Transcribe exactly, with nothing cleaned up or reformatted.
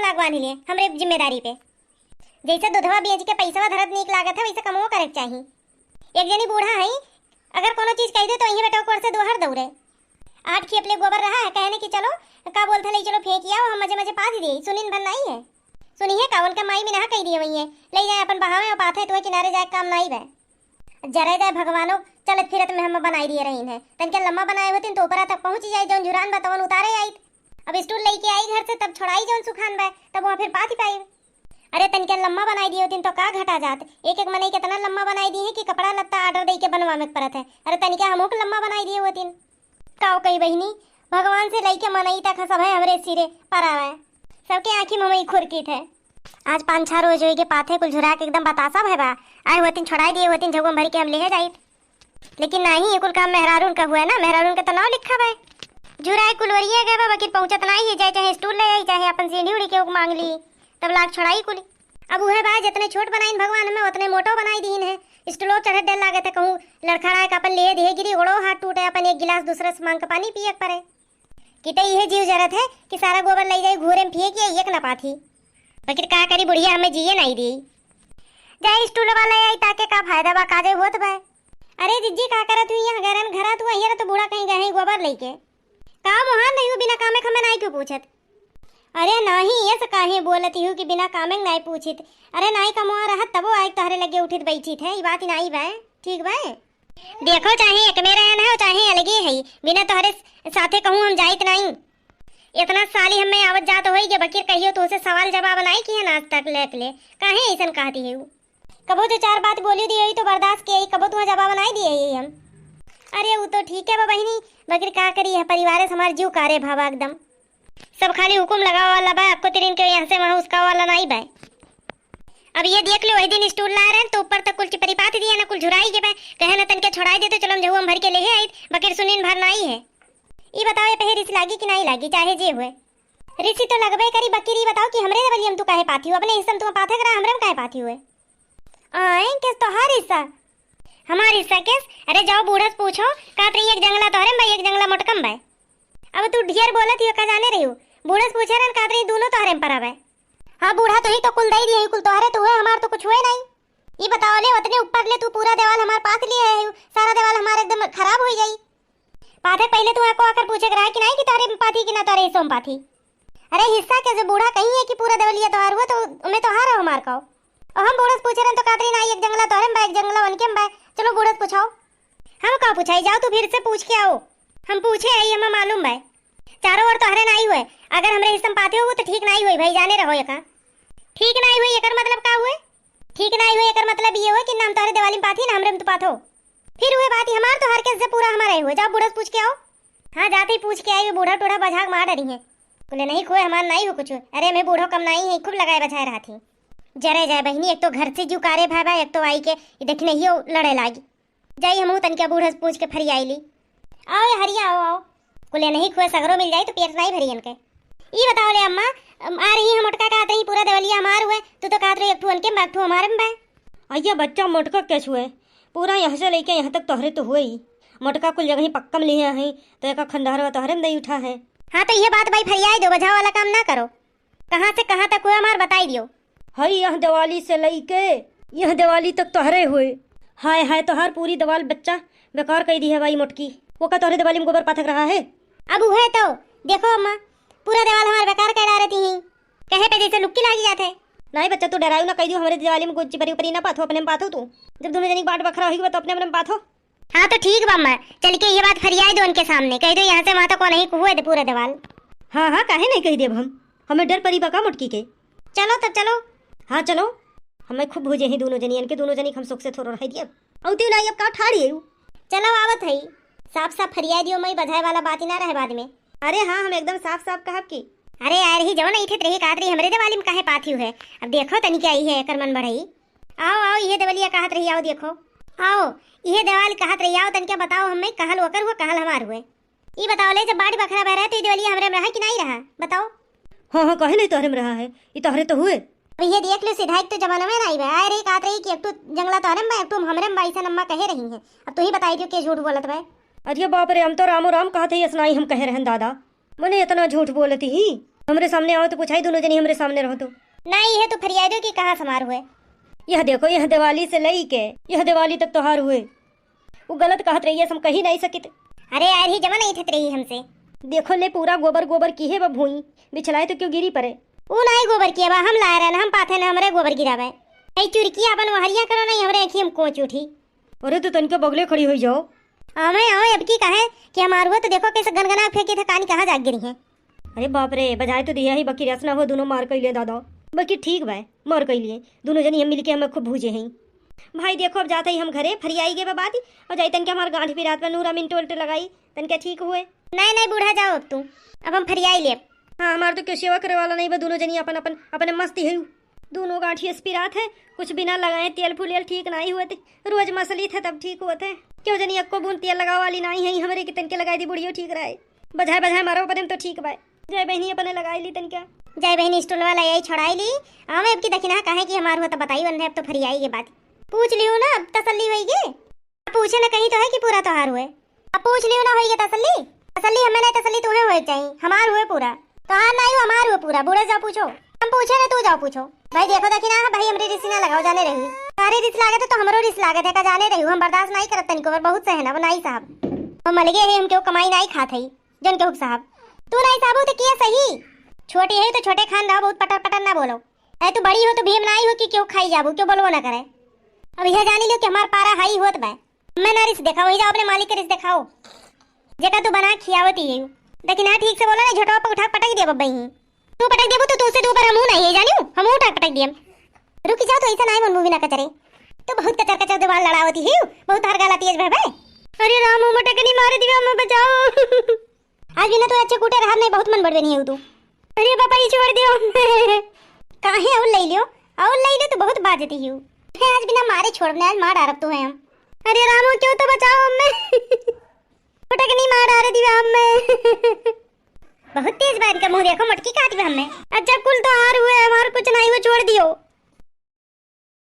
भगवान ही ले, हमरे जिम्मेदारी पे। जैसे दुधवा बेच के पैसवा धरत नीक लागत है, वैसे कमवो करे के चाही। एक जनी बूढ़ा है, अगर कोनो चीज कह दे तो इहे बेटा ऊपर से दोहर दौड़े। आठ खेप ले गोबर रहा है, कहने कि चलो, का बोलते, ले चलो फेंक आओ, हम मजे मजे पाथ दिए, सुनिन भर नाई है। सुनी है का, उनका माई में नहा कह दिए वही है, ले जाए अपन बहावे और पाथे, तुम्हें किनारे जाए काम नाई बे। जरे जाए भगवानो, चलत फिरत में हम बनाई दिए रही है, तनके लम्बा बनाए होती तो ऊपरा तक पहुँच जाए, जौन झुरान बा तवन उतारे आई। अब स्टूल लेके आई घर से, तब छोड़ाई जौन सुखान बा, तब वहाँ फिर पाथी पाई। अरे तनिका लम्बा बनाई दिए होतिन तो का घटा जात? एक एक मनई केतना लम्बा बनाई दिए हैं कि कपड़ा लत्ता order दे के बनवा में परत है। अरे तनिका हमहू के लम्बा बनाई दिए होतिन। काओ कही बहिनी, भगवान से लइके मनई तक सब है हमरे सिरे पर आवे। सबके आँखी में हमई खुरकीत है। आज पाँच छह रोज होई के पाथे कुल झुरा के एकदम बतासा भय बा। आए होतिन छोड़ाई दिए होतिन झगुआ में भरी के हम लेहे जाइत। लेकिन नाही, ये कुल काम मेहरारून का हुआ ना, मेहरारून के तो नाव लिखा बा। झुराए कुल ओरिया गए बा, बाकी पहुँचत नाही है, जाए चाहे स्टूल ले आई, चाहे अपन सीढ़ी उड़ी के मांग ली, तब लाग छोड़ाई कुल। अब उहे बा, जितने छोट बनाइन भगवान हमें, उतने मोटो बनाई दीन है। स्टूलो चढ़े डर लागत है, कहूँ लड़खड़ाए का अपन ले दिए गिरी, ओड़ो हाथ टूटे, अपन एक गिलास दूसरे से मांग के पानी पिए के पड़े। कि तो इहे जीव जरत है कि सारा गोबर ले जाई घूरे में फेंक ये एक ना पाथी। बाकी का करी बुढ़िया, हमें जिए नाही दी। जाए स्टूल वाला आई, ताके का फायदा बा, काजे होत बा। अरे जिज्जी, का करत हुई यहाँ गरन घरा, तू अहियर तो बूढ़ा कहीं गए हैं गोबर लेके। का मोहान नहीं हो, बिना कामे खमे नाही क्यों पूछत? अरे नाही, ये से काहे बोलत हूँ कि बिना कामे नाही पूछित? अरे नाही कमवा रहत तबो आए तोहरे लगे उठित बैठित है, ई बात ही नाही बा, ठीक बा? देखो, चाहे एक में रहन है, चाहे अलगे है, बिना तोहरे साथे कहूँ हम जाइत नाही। इतना साली हमें आवत जात होई के बकिर कहियो तोहसे सवाल जवाब नाही किहन आज तक लेक ले, काहे ऐसन कहती है? कबो तो चार बात बोली दिए तो बर्दाश्त किए, कबो तुहा जवाब नाही दिए हम। अरे वो तो ठीक है बा बहिनी, बकिर का करी है, परिवार से हमार जीव कारे भावा एकदम। सब खाली हुकुम लगावे वाला बा, अक्को तिरिन के यहाँ से वहाँ उसका वाला नाही बा। अब ये देख लो, वही दिन स्टूल ला रहे हैं तो ऊपर तक कुल चिपरी पात दिए ना, कुल झुराई के बा। कहे ना तनके छोड़ाई दे तो चलो हम झहुआ में भर के लेहे आई, बकिर सुनिन भर नाही है। ई बताओ, ये पे रिस लागी कि नाही लागी, चाहे जे हुए। रिसी तो लगबे करी, बकिर ई बताओ कि हमरे देवलिया में तू काहे पाथी हो, अपने हिस्सा में तू पाथे करा, हमरे में काहे पाथी हुए? आए, केस तोहार हिस्सा? हमार हिस्सा केस? अरे जाओ बूढ़ा से पूछो, कात रही एक जंगला तोहरे में बा, एक जंगला मोटकम बा। अब तू ढेर बोलत ही, का जाने रही हो? बूढ़ा से पूछे रहन, कात रही दोनों तोहरे में परा बा। हाँ बूढ़ा, तू ही तो कुल दे दिए, कुल तोहरे तो हुए, हमार तो कुछ हुए नाही। ई बताओ ले, उतने ऊपर ले तू पूरा देवाल हमार पाथ लिए है, सारा देवाल हमार एकदम खराब हो जाई। पाथे पहिले तू एको आकर पूछे के रहा कि नाही कि तोहरे में पाथी कि ना तोहरे हिस्सों में पाथी। अरे हिस्सा के जो बूढ़ा कहीं है कि पूरा देवलिया तोहार हुआ तो उमे तोहार हो हमार कहो। और हम बूढ़ा से पूछे रहन तो कात रही नाही एक जंगला तोहरे में बा, एक जंगला उनके में बा। चलो बूढ़ा से पूछाओ। हम का पूछाई, जाओ तू फिर से पूछ के आओ। हम पूछे आई, हमें मालूम बा। चारों ओर तोहरे नाही हुए, अगर हमरे हिस्सा में पाथे हो तो ठीक नाही हुई भाई, जाने रहो ये का। ठीक नाही हुई एकर मतलब का हुए? ठीक नाही हुई एकर मतलब ये हुए कि ना हम तोहरे देवाली में पाथी ना हमरे में तू पाथो। फिर हुए बात ही हमार तोहार केस जे पूरा हमारे हुए, जाओ बूढ़ा से पूछ के आओ। हाँ जाते ही पूछ के आई, वो बूढ़ा टूढ़ा बझाक मार डरी है। बोले नाही खोए हमार नाही हो कुछ। अरे मैं बूढ़ो कम नाही है, खूब लगाए बझाए रहा थी। जरे जाए बहिनी, एक तो घर से जुकारे भाई बा, एक तो आई के ये देखी नहीं हो लड़े लागी। जाई हमहू तनिका बूढ़ा से पूछ के फरियाई ली। आओ ये हरिया, आओ, आओ। कुले नहीं खुए सगरो मिल जाई तो पेट नाही भरी इनके। ई बताओ ले अम्मा, अम, आ रही है मोटका कहत रही पूरा देवलिया हमार हुए, तू तो कहत रही एक ठू उनके में बा, एक ठू हमारे में बा। अइया बच्चा मोटका क्या छुए, पूरा यहाँ से लेके यहाँ तक तोहरे तो हुए ही। मोटका कुल जगह ही पक्का में लिहे हैं, तो एक खंडहरवा तोहरे में दई उठा है। हाँ तो ये बात भाई फरियाई दो, बझाव वाला काम ना करो। कहाँ से कहाँ तक हुआ हमार बताई दियो। हई यह देवाली से लइके यह देवाली तक तोहरे हुए। हाय हाय, तोहार पूरी देवाल बच्चा बेकार कई दी है भाई मोटकी। वो का तोहरे देवाली में गोबर पाथक रहा है? अब हुए तो देखो अम्मा, पूरा देवाल हमार बेकार कर डारे थी। कहे पे जैसे लुक्की लागी जात है। नहीं बच्चा, तू डरायू ना, कह दियो हमरे देवाली में गोची परी ऊपरी ना पाथो, अपने में पाथो तू। जब दोनों जनी के बाट बखरा होगी तो अपने अपने में पाथो। हाँ तो ठीक बा अम्मा, चल के ये बात फरियाई दो उनके सामने, कह दो यहाँ से वहाँ तक नहीं हुए दे पूरा देवाल। हाँ हाँ, काहे नहीं कह देब हम, हमें डर परी बा का मोटकी के। चलो तब चलो। हाँ चलो, हमें खूब भूजे ही दोनों जनियन के, दोनों जनी के हम सुख से थोड़ो रह दियब। औती ना अब का ठाड़ी है। चलो आवत है, साफ साफ फरियाई दियो, मैं बझाए वाला बात ही ना रहे बाद में। अरे हाँ, हम एकदम साफ साफ कहब की। अरे यार ही जवन ऐठत रही कात रही हमरे देवाली में काहे पाथी है। अब देखो तनी क्या आई है एकर मन बढ़ई। आओ आओ, इहे देवलिया कहत रही, आओ देखो। आओ, इहे देवाल कहत रही, आओ तनिका बताओ हमें, कहल ओकर हुए, कहल हमार हुए। ई बताओ ले, जब बाड़ी बखरा बह रहे तो ई देवलिया हमरे में रहा कि नहीं रहा? बताओ। हाँ हाँ, काहे नहीं तोहरे में रहा है, ई तोहरे तो हुए। अब ये देख लो, सीधा एक तो जमाना में नहीं बा, आए रही कहत रही कि एक ठो जंगला तोहरे में बा, एक ठो हमरे में बा, ऐसा अम्मा कहे रही है। अब तू ही बताई दियो के झूठ बोलत बा। अरे बाप रे, हम तो रामो राम कहत है, असनाई हम कहे रहन दादा। मने इतना झूठ बोलती ही। हमरे सामने आओ तो पूछाई, दुनो जनी हमरे सामने रहो तो। ना, इहे तो फरियादो कि कहाँ से हमार हुए। यह देखो, यह दिवाली से लई के यह दिवाली तक तोहार हुए। वो गलत कहत रही है, हम कही नहीं सकित। अरे यार, ही जमा नहीं थत रही हमसे। देखो ले, पूरा गोबर गोबर की है बा भूई, बिछलाए तो क्यों गिरी पड़े। ऊ नाई गोबर किया बा, हम लाए रहन, हम पाथे न हमरे गोबर गिरावे। ऐ चुरकी अपन वहरिया करो नहीं, हमरे आँखी हम कोच उठी। अरे तो तनिका बगले खड़ी होई जाओ। आवे, आवे, अब की कहे कि हमार हुआ तो देखो कैसे गनगना फेंके थे, कानी कहाँ जाग गिरी हैं। अरे बाप रे, बजाए तो दिया ही, बाकी रस ना हो, दुनो मार कइले दादा। बाकी ठीक बा, मार कइले, दुनो जनी हम मिलके हमें खूब भूजे हैं। भाई देखो, अब जात ही हम घरे, फरियाई गे बा बात, और जाई तनिका हमार गांठ पिरात बा, नूरा मिंट उल्ट लगाई, तनिका ठीक हुए। नहीं, नहीं बूढ़ा, जाओ अब तू, अब हम फरियाई लेब। हाँ, हमार तो क्यों सेवा करे वाला नहीं बा, दुनो जनी अपन अपन अपने मस्ती है। दुनो गांठी एस पिरात है, कुछ बिना लगाए तेल फुलेल ठीक नाई हुए थे, रोज मसली थे तब ठीक हुए थे। क्यों जनी अक्को बूंद तेल लगावे वाली नाई है, हमरे के तनके लगाई दी बुढ़ियो ठीक रहे। बजाए बजाए मारो अपने तो ठीक बाय। जय बहनी अपने लगाई ली तनके। जय बहनी स्टूल वाला यही छोड़ाई ली। आवे अब की दखिना काहे कि हमार हुआ तो बताई बंधे, अब तो फरियाई के बात। पूछ लियो ना, अब तसल्ली होई गे। अब पूछे न कहीं तो है कि पूरा तोहार हुए। अब पूछ लियो ना होई गे तसल्ली। तसल्ली हमें नहीं, तसल्ली तुम्हें हुए चाहिए, हमार हुए पूरा। तोहार नहीं हुआ, हमार हुए पूरा। बूढ़े जाओ पूछो। हम पूछे ना, तू जाओ पूछो। भाई देखो, देखी ना, भाई हमरे रिश्ते ना लगाओ, जाने रही। सारे रिश्ते लागे थे तो हमरो रिश्ते लागे थे, का जाने रही, हम बर्दाश्त नहीं करत तनिको, पर बहुत सहना, वो नहीं साहब। हम मलगे हैं, हम क्यों कमाई नहीं खात है, जन के हुक साहब। तू नहीं साहब, तो किया सही। छोटी है तो छोटे खान रहो, बहुत पटर पटर ना बोलो। ऐ तू बड़ी हो तो भीम नाई हो कि क्यों खाई जाबू, क्यों बोलबो ना करे। अब यह जानी लो कि हमार पारा हाई होत बा। मैं ना रिस देखाओ, ही जाओ अपने मालिक के रिस देखाओ। जेका तू बना खियावती है। लेकिन हाँ, ठीक से बोला ना, झोटवा पे उठा के पटक दिया बब्बई ही। तू पटक देबू तो तुझसे दो बार हमहू नहीं है, जानियो, हमहू उठा के पटक दियम। रुकी जाओ तो ऐसा नहीं मन मूवी ना कचरे। तो बहुत कचर कचर देवाल लड़ावती है, बहुत हर गाला तेज बहबे। अरे राम, मटकनी मार दिया, मैं बचाओ। आज बिना तो अच्छे कूटे रहब नहीं, बहुत मन बढ़वे नहीं है तू। अरे पापा, ये छोड़ दियो। काहे और ले लियो, और ले लियो तो बहुत बाजती ही। मैं आज बिना मारे छोड़ब नहीं, आज मार डारब तो है हम। अरे रामो, क्यों तो बचाओ हमें। फटक नहीं मार डारे दिवा हमें। बहुत तेज बात का मुंह देखो, मटकी काट दिवा हमें। अच्छा, कुल तो हार हुए, हमार कुछ नहीं हुआ, छोड़ दियो।